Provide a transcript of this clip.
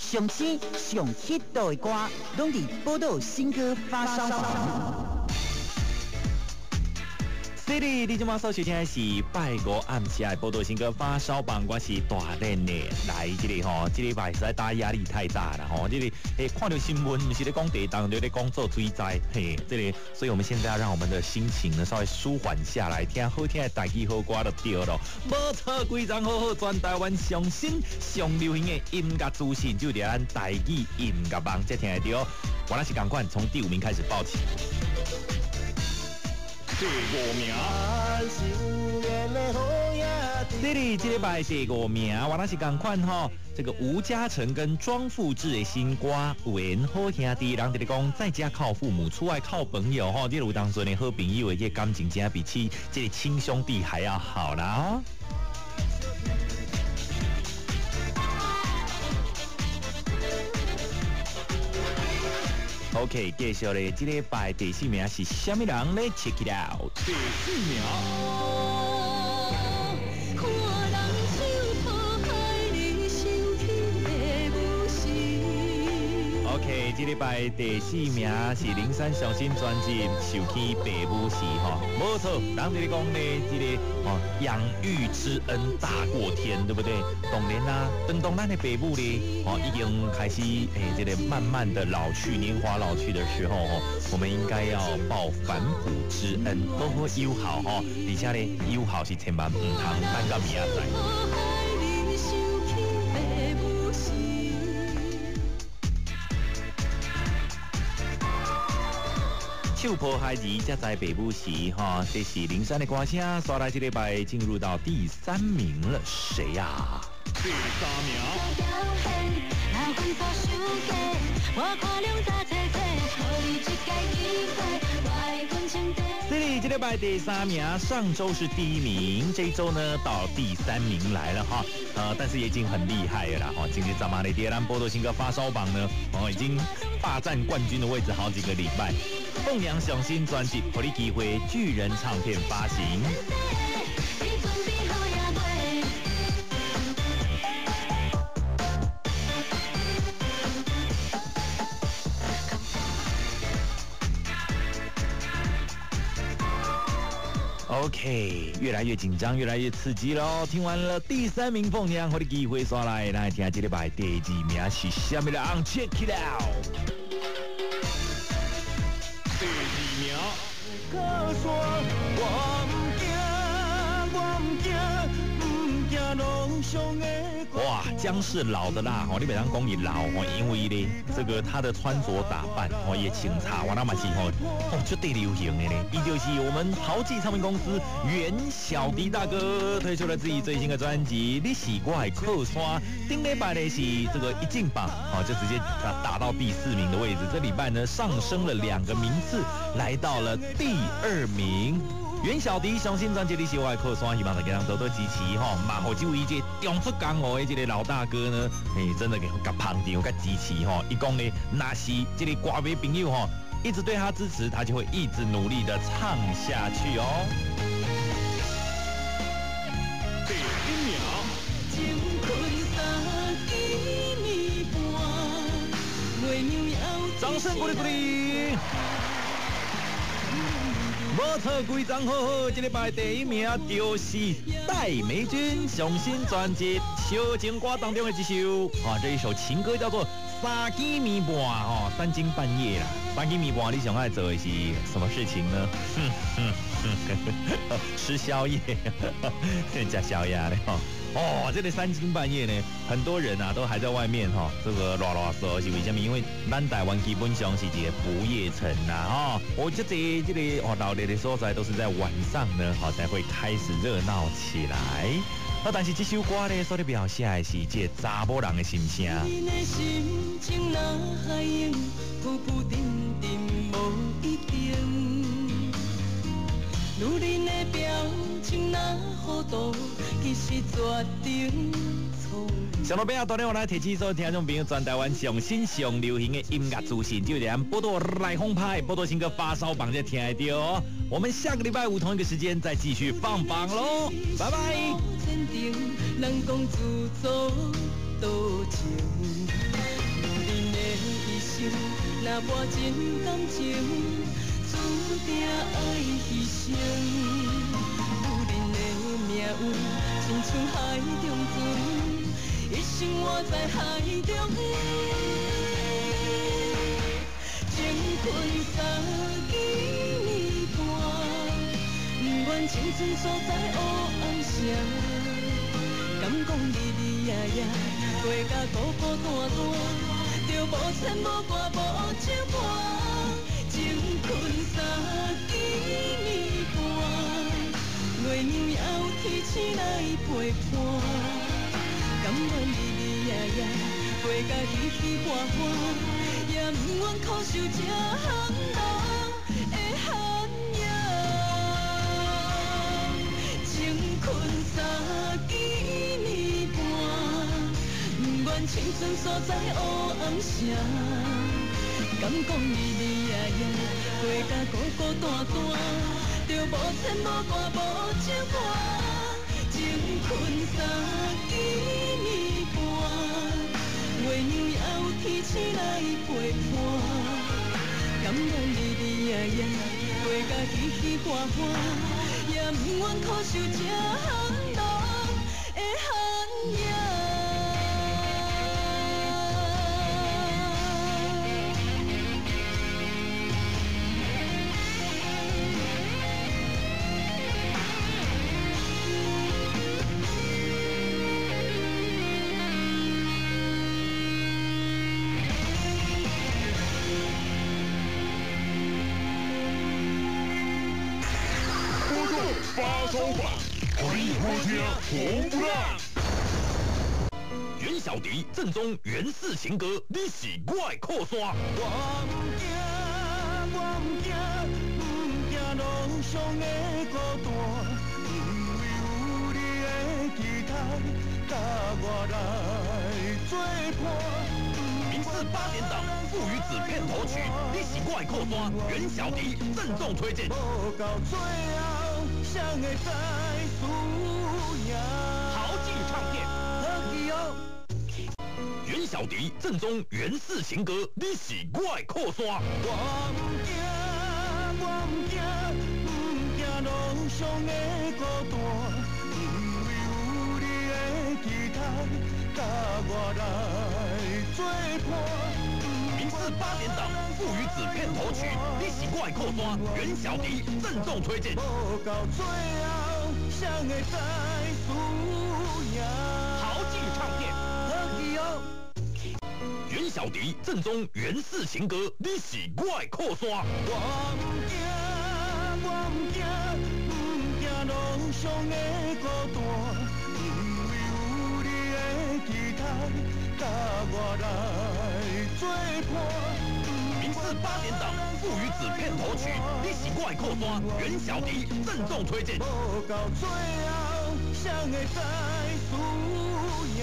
上新上 hit 的歌，攏佇寶島新歌發燒榜。這裡你這馬所收聽的是拜五暗時的寶島新歌發燒榜，我是大練的。來，這裡吼，這禮拜實在大家壓力太大了吼，這裡看到新聞，毋是咧講地動，就咧講做水災，嘿，這裡，所以我們現在要讓我們的心情呢稍微舒緩下來，聽好聽的台語好歌就對了。無錯，規張好好，全台灣上新上流行的音樂資訊，就佇咱台語音樂網才聽得到。原來是仝款，從第五名開始報起。第五名，這裡這禮拜第五名，原來是仝款吼。這個吳家成跟莊富智的新歌，有緣好兄弟，人佇咧講，在家靠父母，出外靠朋友吼。這有當陣的好朋友的這感情，真比起這個親兄弟還要好啦。OK，繼續咧，這禮拜第四名是啥物人咧？Check it out。第四名。 OK，這禮拜第四名是林珊上新專輯《受氣爸母時》吼，無錯，人佇咧講呢，這個哦養育之恩大過天，對不對？當然啦，當咱的爸母咧，哦已經開始這個慢慢的老去，年華老去的時候，吼，我們應該要報反哺之恩，好好友好吼，而且呢，友好是千萬毋通等到明仔載。手抱孩兒才知爸母時，哈，這是林珊的歌聲。刷來這禮拜進入到第三名了，誰呀？第三名。這裡這禮拜第三名，上周是第一名，這一周呢到第三名來了哈，但是也已經很厲害了啦，哈，今天咱們的第二波多新歌發燒榜呢，哦，已經霸佔冠軍的位置好幾個禮拜。鳳娘上新專輯《予你機會》，巨人唱片發行。OK，越來越緊張，越來越刺激咯。聽完了第三名鳳娘，予你機會刷來，來聽這禮拜第二名是啥物人？Check it out。第二名。哇，姜是老的辣哦，你别当讲伊老哦，因為呢，這個他的穿着打扮哦也清茶，我那嘛是哦哦絕對流行的呢。伊就是我們豪記唱片公司袁小迪大哥推出了自己最新的專輯《你是我的靠山》，頂禮拜呢是這個一進榜哦，就直接打到第四名的位置。這禮拜呢上升了2個名次，來到了第2名。袁小迪上新專輯《你是我的靠山》，希望大家多多支持吼，嘛予這位這中出江湖的這個老大哥呢，真的給佮捧場、佮支持吼。伊講呢，若是這個歌迷朋友吼，一直對他支持，他就會一直努力的唱下去哦。第一名。掌聲鼓勵鼓勵。無錯，規張好好，這禮拜第一名就是戴梅君上新專輯《小情歌》當中的一首，啊，這一首情歌叫做《三更暝半》哦，三更半夜啦，三更暝半，你想愛做的是什麼事情呢？吃宵夜，吃宵夜咧吼。哦，這個三更半夜呢，很多人啊都還在外面哈，這個亂亂說是為什麼？因為咱台灣基本上是一個不夜城啦，哈。我這個哦，老熱的所在都是在晚上呢，好才會開始熱鬧起來。啊，但是這首歌呢，所咧描寫的是這個查某人的心聲。女人的表情若糊涂，其实绝顶错。上到尾啊，当然我来提醒所有听众朋友，全台湾上新上流行的音乐资讯，就连波多来风派、波多新歌发烧榜才听得到哦。我们下个礼拜五同一个时间再继续放榜喽，拜拜。人讲自作多情。搏真感情，注定爱牺牲。女人的命运，亲像海中船，一生活在海中央。情困三更暝半，不愿青春锁在乌暗城。敢讲日日夜夜过甲孤孤单单，就无牵无挂无相伴。情困三更暝半，月娘也有天星来陪伴。甘愿日日夜夜过甲虚虚欢欢，也不愿苦受这寒露的寒影。情困三更暝半，不愿青春锁在乌暗城。敢讲日日夜夜过甲孤孤单单，就无牵无挂无相伴。情困三更暝半，月娘也有天星来陪伴。甘愿日日夜夜过甲虚虚欢欢，也不愿苦受这寒露的寒影。发烧榜，予你好听红不让。袁小迪正宗原氏情歌，你是我的靠山。我毋惊，我毋惊，毋惊路上的孤单，因为有你的期待，佮我来作伴。民视8点档《父与子》片头曲，你是我的靠山，袁小迪郑重推荐。无到最后，谁会知输赢？豪记唱片，好记哦。袁小迪正宗原氏情歌，你是我的靠山。我毋惊，我毋惊，毋惊路上的孤单，因为有你的期待，佮我来作伴。民视8点档《父与子》片头曲，你是我的靠山，袁小迪郑重推荐。无到最后，谁会知输赢？豪记唱片，好记哦。袁小迪正宗原氏情歌，你是我的靠山。我毋惊，我毋惊，毋惊路上的孤单，因为有你的期待，佮我来作伴。民视8点档《父与子》片头曲，你是我的靠山，袁小迪郑重推荐。无到最后，谁会知输赢？